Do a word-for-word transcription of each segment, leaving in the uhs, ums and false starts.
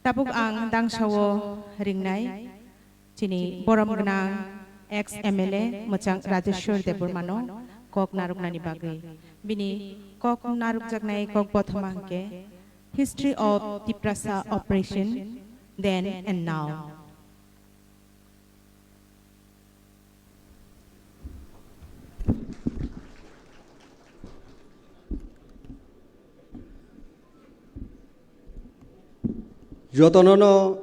Tabuk ang dangsao ringnai chini borom gwnang ex M L A mwchang Rajeshwar Debbarmano kok narwknani bagwi. Bini kok narwkjaknai kok bothoma hwnkhe History of Tiprasa Operation Then and Now. Jotono no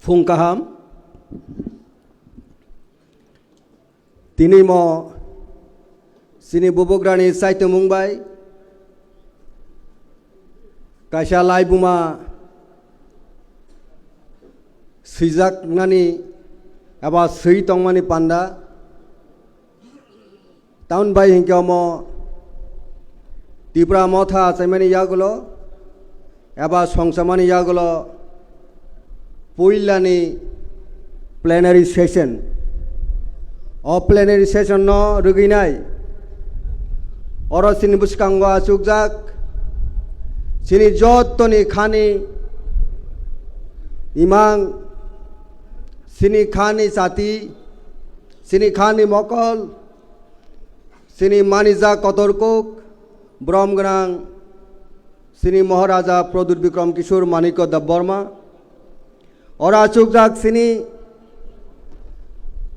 phung kaham. Tini mo chini bubugrani saitomung bai kaisa laibuma swijaknani eba swi tongmani panda. Tamoni bai hinkhe omo Tipra Motha achaimani yagulo eba songchamani yagulo puilani plenary session. O plenary session no rwgwinai oro chini bwskango achukjak chini jottoni khani imang, chini khani chati, chini khani mokol, chini manijak kotor kuk, borom gwnang, chini Maharaja Pradyut Bikram Kishore Manikya Debbarma. Oro achukjak chini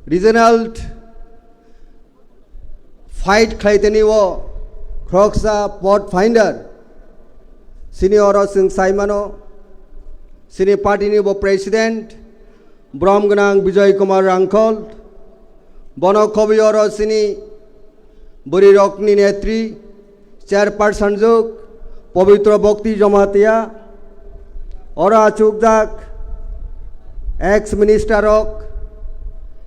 regional fight khlaitani o khoroksa pot finder. Chini oro chwng saimano, chini party ni bo president, borom gwnang Bijoy Kumar Rangkhol, bono khobwi oro chini bwrwi rokni netri, chairperson juk, Pabitra Bhakti Jamatia, oro achukjak ex minister rok,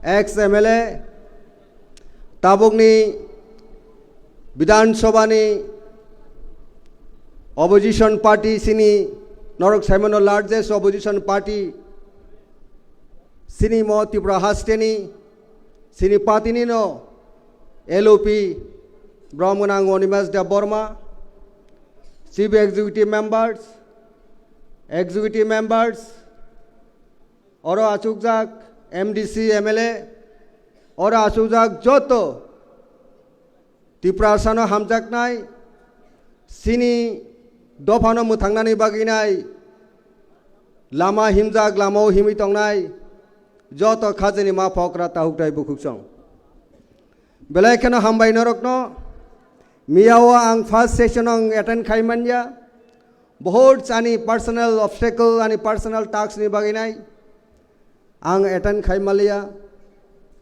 ex M L A, tabukni Bidhan Sabha ni opposition party chini norok saimano largest opposition party chini mo Tripura hasteni chini party ni no L O P borom gwnang Animesh Debbarma, chief executive members, executive members, oro achukjak M D C, M L A, oro achukjak joto Tiprasano hamjaknai, chini dophano mwthangnani bagwinai, lama himjak, lamao himwi tongnai, joto khajani ma phokra tahuktai bukhuksong. Belai kheno hambai norokno, miyao ang first session ang attend khai manya, bohot ani personal obstacle, ani personal task ni bagwinai, ang attend khai maliya.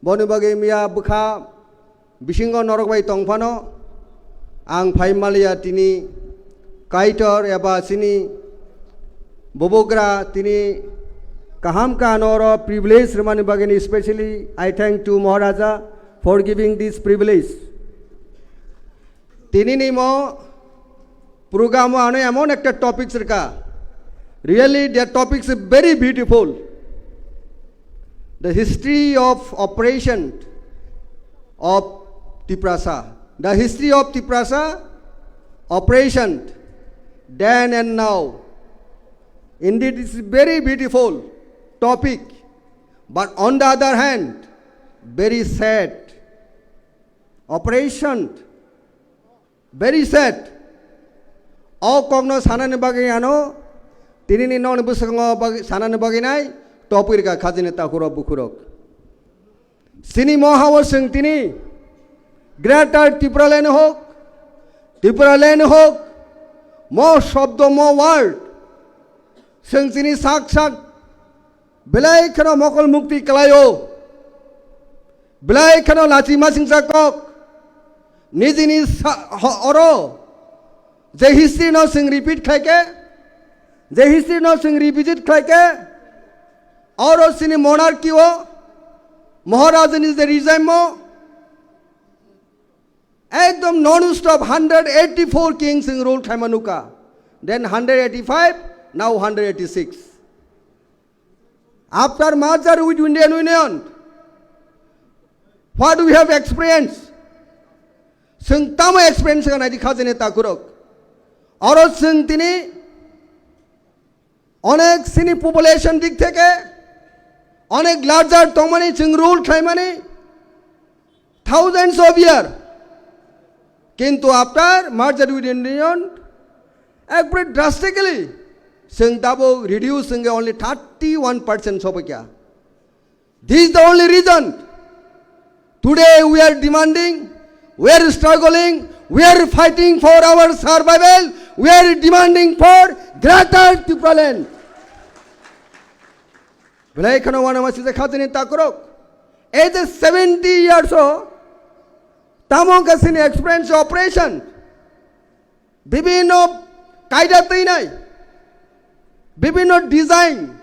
Boni bagwi miya bwkha bisingo norok bai tongphano ang phai maliya tini Kaitor eba chini bubugra tini kaham kha norok privilege rwmani bagwi, specially I thank to Maharaja for giving this privilege. Tini ni mo program o ano emon ekta topic rwkha. Really, the topic is very beautiful. The history of operation of Tiprasa. The history of Tiprasa operation then and now. Indeed, it's a very beautiful topic. But on the other hand, very sad. Operation, very sad. O kokno sanani bagwi ano tini ni nokni bwskango bagwi, sanani bagwi nai topirka khajini takhurok bukhurok. Chini mohao chwng tini Greater Tipraland hok, Tipraland hok, mo shobdo, mo word, chwng chini sak sak belai kheno mokol mukti kalaio, belai kheno lachi masingsa kok, nijini sa-, ho-, oro je history no chwng repeat khlaike, je history no chwng revisit khlaike, oro chini monarchy o, Maharajani je regime o, ekdom non-stop hundred eighty-four kings chwng rule khlaima nukha. Then hundred eighty-five, now hundred eighty-six. After merger with Indian Union, what we have experienced? Chwng tamo experience kha naidi khajani takhurok. Oro chwng tini Onek sini population dik theke, onek larger tongmani chwng rule khlaimani thousands of year. Kintu after merger with Indian Union, ekbare drastically chwng tabuk reduce wngkhe only thirty-one percent sobaikha. This is the only reason. Today we are demanding, we are struggling, we are fighting for our survival, we are demanding for Greater Tipraland. Belai kheno wana masi je khajani takrok. Ei je seventy years o tamo kasini experience operation. Bibhinno kaida twinai, bibhinno design,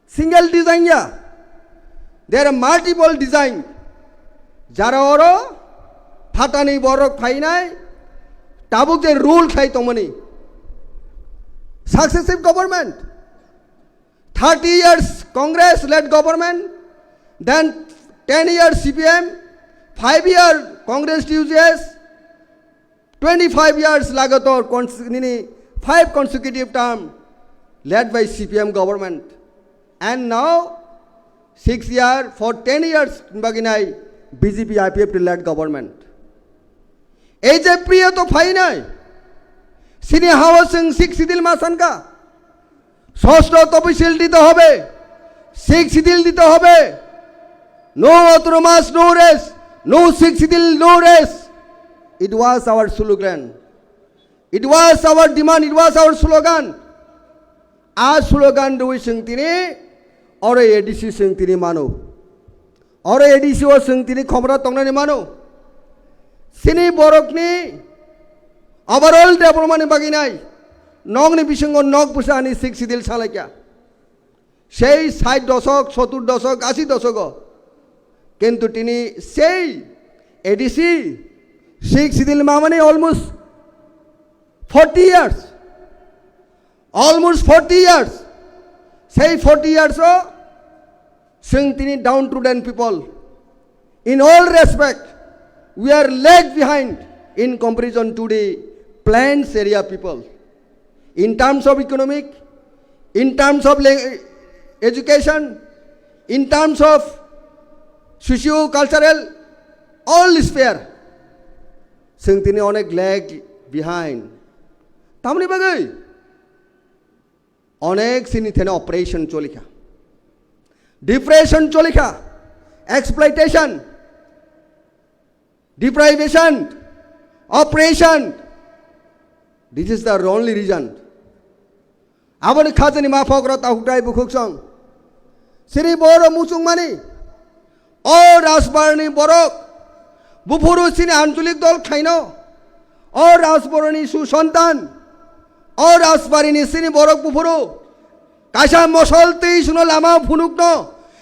single design ya, there are multiple design. Jara oro phatani borok phainai, tabuk je rule khlai tongmani. Successive government, thirty years Congress led government, then ten years C P M, five year Congress T U J S, twenty-five years lagatar cons-, nini five consecutive term led by C P M government. And now six year for ten years baginai B J P I P F T led government. Ei je priya to phainai, sini hawa sing six sidil masanka. ষষ্ঠ তফসিল দিতে হবে, six schedule দিতে হবে। No autonomous, no rest, no sixth schedule, no rest. It was our slogan. It was our demand, it was our slogan. A slogan rwi chwng tini oro A D C chwng tini mano. Oro A D C o chwng tini khobra tongnani mano. Chini borokni overall development ni bagwi nai. Nokni bisingo nok bwsa ani sixth schedule salaikha. Sei sait doshok, sottur doshok, ashi doshogo. Kintu tini sei A D C sixth schedule mamani almost forty years. Almost forty years. Sei forty years o chwng tini downtrodden people. In all respect, we are lag behind in comparison to the plains area people. In terms of economic, in terms of lang-, education, in terms of socio-cultural, all sphere. Chwng tini onek lag behind. Tamoni bagwi? Onek sini thene operation cholikha. Depression cholikha. Exploitation. Deprivation. Oppression. This is the only reason. Aboni khajani ma phokro tahukdai bukhuksong. Sini boro muchungmani. O Rajbarni borok, buphuru chini ancholik dol khlaino. O Rajbarni susontan, o Rajbarini chini borok buphuru, kaisa mosol twi suno lama phunukno,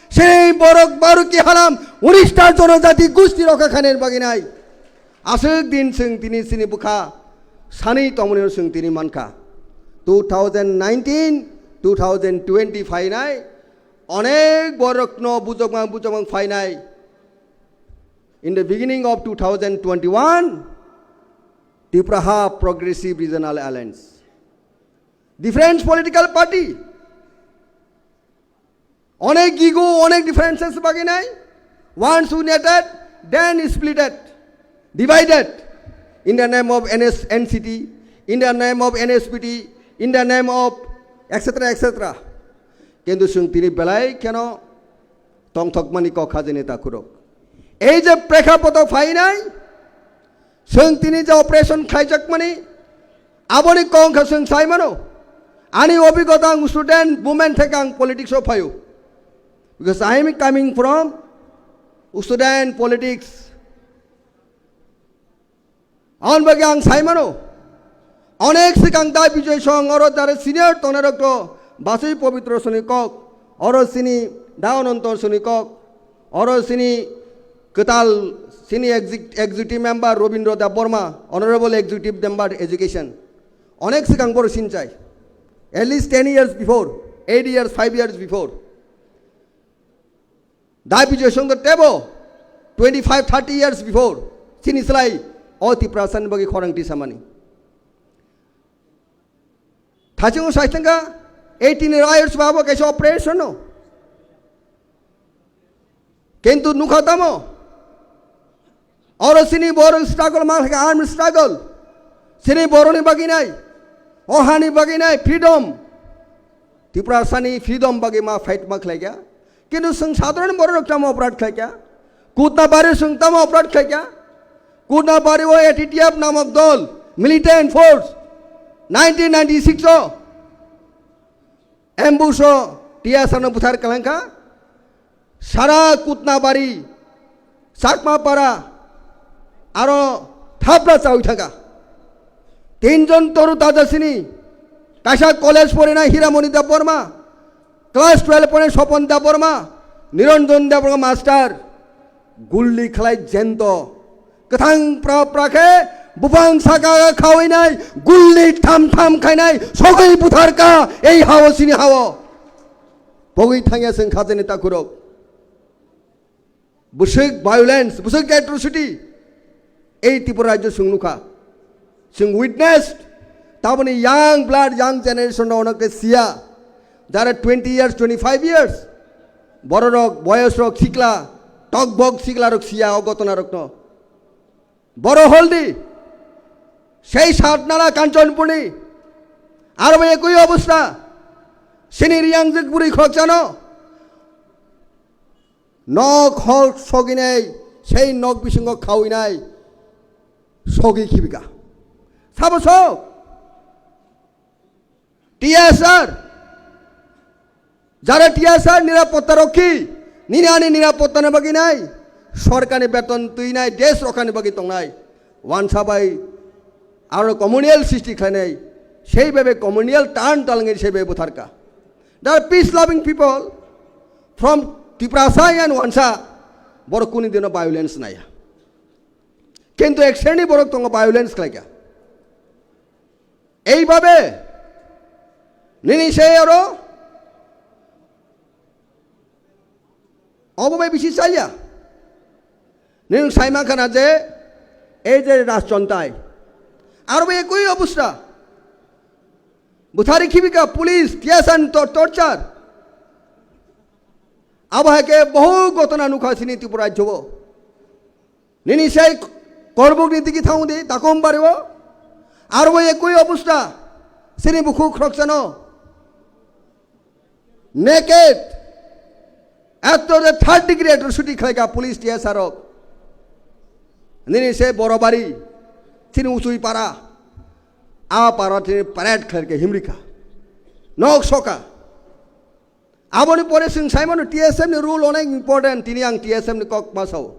chini borok Baruki halam, unista jonojati gusti rokha khainani bagwi nai. Aswk din chwng tini chini bwkha sanwi tongmani chwng tini mankha. Two thousand nineteen, two thousand twenty phainai, Onek borokno bujokmang bujokmang phainai. In the beginning of two thousand twenty-one, Tipraha Progressive Regional Alliance. Different political party. Onek ego, onek differences baginai. Once united, then splitted, divided. In the name of N S, N C T, in the name of N S P T, in the name of et cetera, et cetera. Kintu chwng tini belai kheno tongthokmani kok hajeni takhurok. Ei je prekhapoto phainai, chwng tini je operation khaijakmani, aboni kok wngkha chwng sai mano. Ani obhigota ang student movement theke ang politics o phaio. Because I am coming from student politics. Aboni bagwi ang sai mano, onek swkang da Bijoy Song oro jara senior tongnai rok to Basui Pobitro soni kok, oro sini da Ananto soni kok, oro sini kwtal sini exec-, executive member Robindra Debbarma, honorable executive member education. Onek swkang boro sinchai. At least ten years before, eight years, five years before. Da Bijoy Song tebo twenty-five, thirty years before, chini slai o Tiprasani bagwi khorang tisamani. Thachingo saithangkha, eighteen years babo kaisa operation no. Kintu nukha tamo? Oro sini borok struggle ma khlai kha, armed struggle. Sini boroni bagwi nai, o hani bagwi nai, freedom. Tiprasani freedom bagwi ma fight ma khlai kha. Kintu chwng sadharan borok tamo oporad khlai kha. Kutna bari chwng tamo oporad khlai kha. Kutna bari o A T T F namok dol, militant force, nineteen ninety-six o ambush o T S R no buthar kwlangkha, sara Kutnabari, Chakmapara, aro thapra chawi thangkha. Tinjon toru taja sini, kaisa college porinai Hiramoni Debbarma, class twelve porinai Sopon Debbarma, Niranjan Debbarma master, gulli khlai jento. Kwthang pra pra khe bupang saka khawi nai, gulli tham tham khai nai, sogwi buthar ka, ei hao sini hao. Pogwi thangya chwng khajani takhurok. Bwswk violence, bwswk atrocity. Ei Tripura rajyo chwng nukha. Chwng witnessed. Taboni young blood, young generation rok ono khe siya. Jara twenty years, twenty-five years. Bororok, boyosrok, sikla, tokbok siklarok siya o gotonarokno. Boro holdi, sei Satnala Kanchanpurni, aro bai ekoi obostha, sini Riangjik bwrwi khoroksano, nok hor soginai, sei nok bisingo khawinai, sogi khibika. Sabo sok? T S R, jara T S R nirapotta rokhi, nini ani nirapotta ni bagwi nai, sorkar ni beton twi nai, desh rokha ni bagwi tongnai, wansa bai aro communal srishti khlainai, sei bebe communal tan talangwi sei bebe butharka. They are peace loving people from Tiprasa and Wansa, borok kuni dino violence naya. Kintu ek sreni borok tongo violence khlaika. Eibabe nini se oro obo bai bisi chaya. Nini saima khana je ei je rajchontai aro bai ekoi obostha. Buthari khibika police, T S R to-, torture. Abo hai khe bohu gotona nukha sini Tripura rajyo o. Nini sai korbuk ni digi thang di, takum bari o. Aro bo ekoi obostha, sini bukhu khoroksano. Naked. Eto de third degree atrocity khlaika police T S R rok. Nini se Borobari, sini Uchui para. A para tini parade khlaika himrika. Nok soka. Aboni pore chwng saimano T S F ni rule onek important, tini ang T S F ni kok ma sao.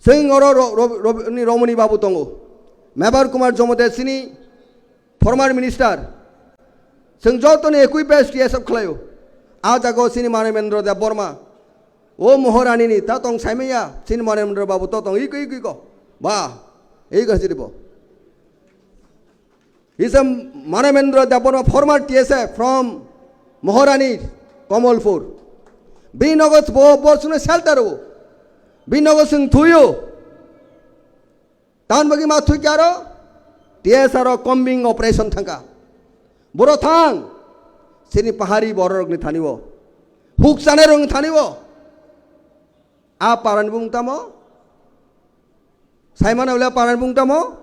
Chwng oro ro-, ro-, ro-, ni Romoni babu tongo. Mebar Kumar Jomote chini former minister. Chwng jotoni ekui best T S F khlaio. A jago chini Manomendra Debbarma. O Moharani ni ta tong saimaya, chini Manomendra babu to tong iko iko iko. Ba, iko chiribo. He is a Manomendra Debbarma, former T S F from Maharani Kamalpur. Bini nogo bo, bo chwngno shelter o. Bini nogo chwng thuio. Tan bagwi ma thwi khe aro T S R o combing operation thangka. Boro thang. Chini pahari bororokni thani o. Huk chanai rokni thani o. A parani bung tamo? Saimano le parani bung tamo?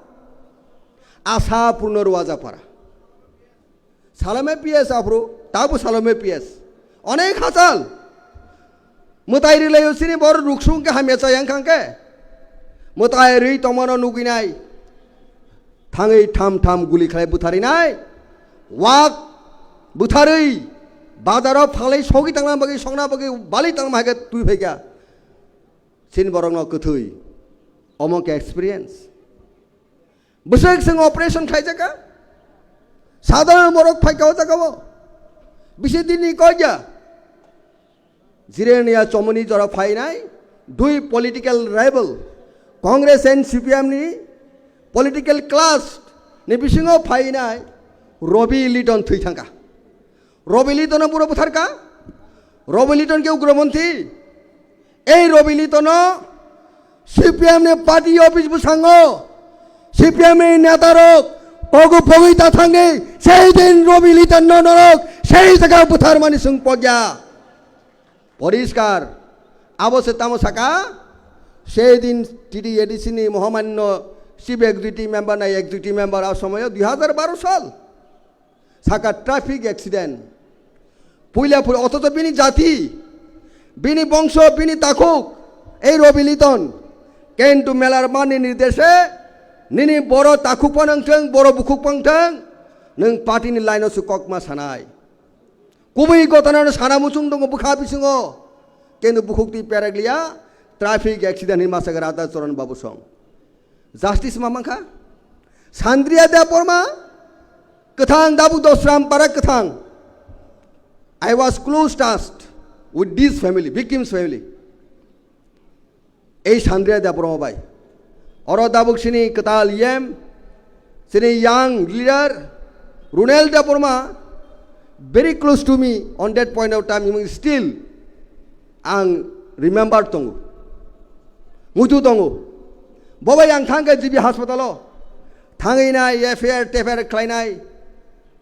Asa Purno Ruwaja para. Salome P S aphuru, tabu Salome P S. Onek hachal. Mwtai rilai usini bor ruksung ke hamya chayang khang ke. Mwtai rwi tongmano nugwi nai. Thangwi tham tham guli khlai butharinai. Wak butharwi bazaro phalai sogi tangna bagwi songna bagwi bali tangma hai khe twi phaikha. Chini borokno kwthwi. Omo khe experience. Bwswk chwng operation khlaijaka. Sadharan borok phaika o jagao. Bisi dinni koiya. Jirenia chomoni jora phainai dui political rival, Congress and C P M ni political clash ni bisingo phainai Robi Liton thwi thangkha. Robi Liton no buro butharka. Robi Liton ke ugromonthi. Ei Robi Liton no C P M ni party office bwskango C P M ni neta rok Kogu pogwi ta thangni, sei din Robi Liton no norok, sei jaga butharmani chwng pogya. Poriskar. Abo se tamo saka, sei din T T A D C ni Mohamanno Chief Executive Member na Executive Member a somoyo dui hajar baro sal. Saka traffic accident. Puila pul othocho bini jati, bini bongso, bini takhuk, ei Robi Liton. Kintu Melarmani nirdeshe, nini boro takhuk phano wngthang, boro bukhuk phano wngthang, nwng party ni line o se kokma sanai. Kubui gotana no sana muchung tongo bwkha bisingo. Kintu bukhuk twi perak liya, traffic accident hinwi masa gra ta Choron Babu song. Justice ma mankha? Sandria Debbarma, kwthang Dabu Dosram para kwthang. I was close touched with this family, victim's family. Ei Sandria Debbarma bai. Oro Dabuk sini kwtal yem, sini young leader, Runel Debbarma, very close to me on that point of time, even still ang remember tongo. Muitu tongo. Bobai ang thangkha G B hospital o. Thangwi nai F I R, T F I R khlainai.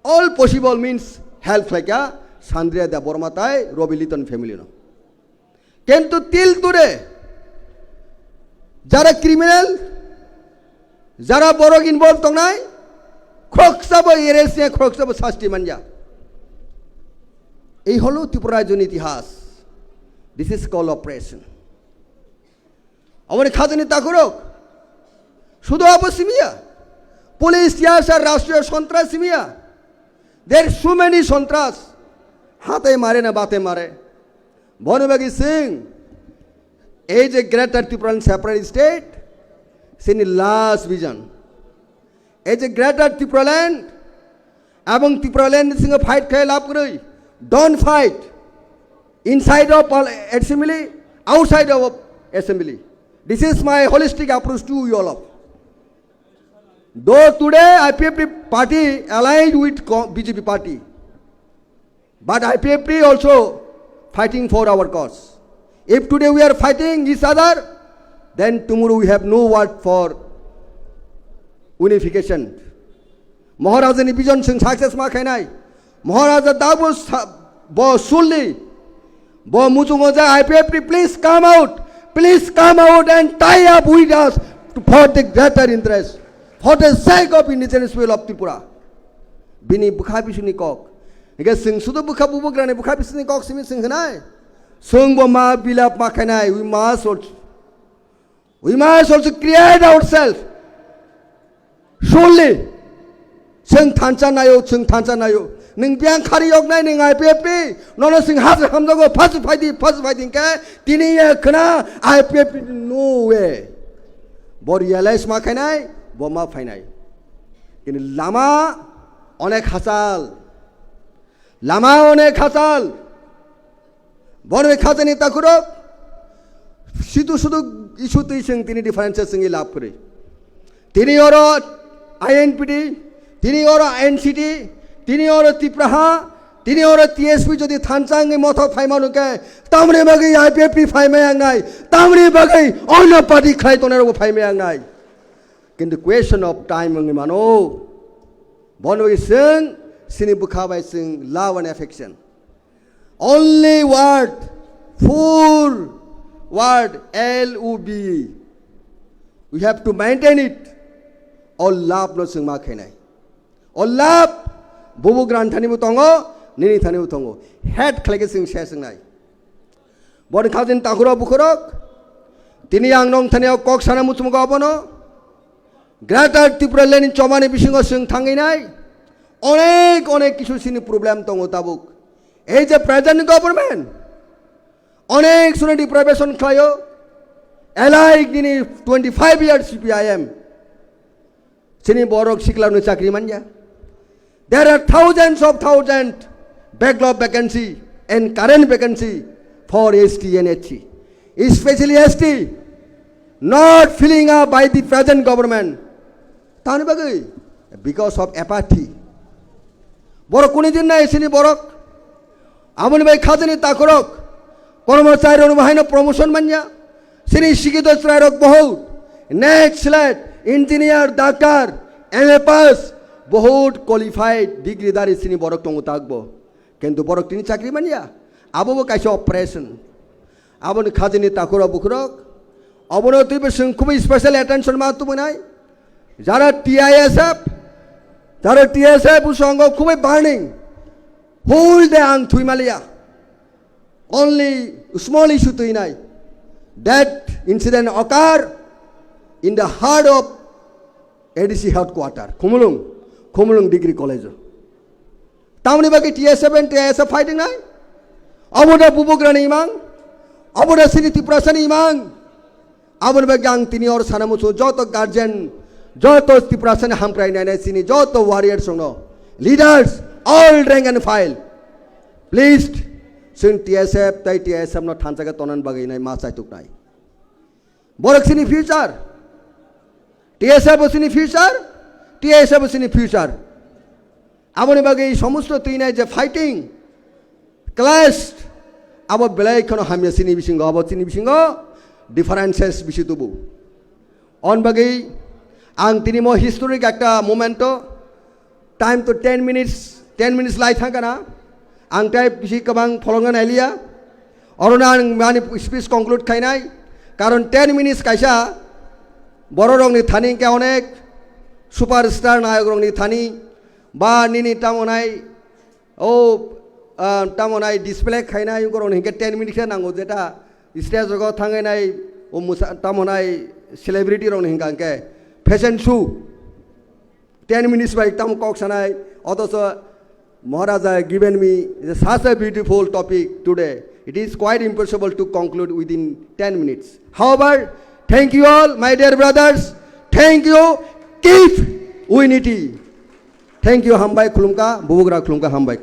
All possible means help khlaikha Sandria Debbarma tai Robi Liton family no. Kintu till today, jara criminal, jara borok involve tongnai, khoroksa bo arrest ya, khoroksa bo sasti manya. Ei holo Tripura rajyoni itihas. This is called oppression. Aboni khajani takhurok. Sudo abo simiya. Police tiyasa rashtriya sontras simiya. There are so many sontras. Hate mare na bate mare. Bono bagi Singh. Ei je Greater Tipraland separate state, sini last vision. Ei je Greater Tipraland, abang Tipraland singa fight khai lab kwrwi. Don't fight. Inside of pal-, assembly, outside of assembly. This is my holistic approach to you all of. Though today I P F T party allied with co-, B J P party, but I P F T also fighting for our cause. If today we are fighting each other, then tomorrow we have no word for unification. Maharaja ni vision sing success ma khainai. Maharaja dabu sa-, bo sulli. Bo muchungo ja I P F T, please come out. Please come out and tie up with us for the greater interest, for the sake of indigenous people of Tripura. Bini bwkha bisingni kok. Hingke sing sudu bwkha bubugrani bwkha bisingni kok simi sing khnai. Sung bo ma bilap ma khainai, we must also, we must also create ourselves. Surely, chwng thansa nayo, chwng thansa nayo. Nwng biyang khari yoknai nwng I P F T, nono chwng hajar hamjago, phas phaidi, phas phaidi hwnkhe, tini ye khna I P F T no way. Bo realize ma khainai, bo ma phainai. Kini lama onek hachal. Lama onek hachal. Bono khajani takhurok. Situ sudu issue twi chwng tini differences chwngwi lab kwrwi. Tini oro I N P T, tini oro N C T, tini oro Tipraha, tini oro T S P jodi thansa wngwi mothok phaimano khe, tamni bagwi I P F T phaimaya wngnai, tamni bagwi onno party khlai tongnai rokbo phaimaya wngnai. Kintu question of time wngwi mano. Bono bagwi chwng chini bwkha bai chwng love and affection. Only word, four word, L O V E. We have to maintain it. O love no chwng ma khainai. O love bubugrani thani bo tongo, nini thani bo tongo. Hate khlai khe chwng se chwngnai. Boni khajin takhurok bukhurok. Tini ang nong thani o kok sana muchungo abono. Greater Tipraland ni chobani bisingo chwng thangwi nai. Onek, onek kisu sini problem tongo tabuk. Ei je present government, onek suni deprivation khlaio. Alike nini twenty-five years C P I M. Chini borok sikla no chakri manya. There are thousands of thousand backlog vacancy and current vacancy for S T and S C, especially S T, not filling up by the present government. Tani bagwi? Because of apathy. Borok kuni din nai chini borok. Aboni bai khajani takhurok, kormochari rok bahaino promotion manya. Chini sikito chwrairok bohut, net, slat, engineer, doctor, M A pass, Bohut qualified degree dari sini borok tongo takbo. Kintu borok tini chakri manya. Abo bo kaisa operation. Aboni khajini takura bukurok. Abono twibo chwng khubui special attention ma tumunai. Jara T I S F, jara T S F usongo khubui burning. Whole day ang thuimalia. Only small issue tuinai. That incident occur in the heart of A D C headquarter, Khumulwng, Khumulwng Degree College. Tamni bagwi T S F and T I S F fighting nai? Obo da bubugrani imang? Obo da sini Tiprasani imang? Aboni bagwi ang tini or sana muchung joto guardian, joto Tiprasani hamkrai nai nai sini joto warriors rokno, leaders, all rank and file, please, chwng T S F tai T I S F no thansa khe tonani bagwi nai ma chaituk nai. Borok sini future, T S F bo sini future, T I S F bo sini future. Aboni bagwi somosto tuinai je fighting, clash, abo belai kheno hamya chini bisingo, abo chini bisingo differences bisi tubu. On bagwi ang tini mo historic ekta moment o, time to ten minutes, ten minutes lai thangkana, ang tai bisi kwbang pholongna nailiya, orono ang ani speech conclude khainai, karon ten minutes kaisa bororokni thani hwnkhe onek superstar nayokrokni thani ba nini tamo nai o, ah, tamo nai display khainai borokni hwnkhe ten minutes khe nango, jeta stage rogo thangwi nai o musa-, tamo nai celebrity rokni hwnkha hwnkhe fashion show. Ten minutes bai tamo kok sanai, othocho Maharaja given me such a beautiful topic today. It is quite impossible to conclude within ten minutes. However, thank you all, my dear brothers. Thank you. Keep unity. Thank you, hambai khulumkha, bubugra khulumkha, hambai.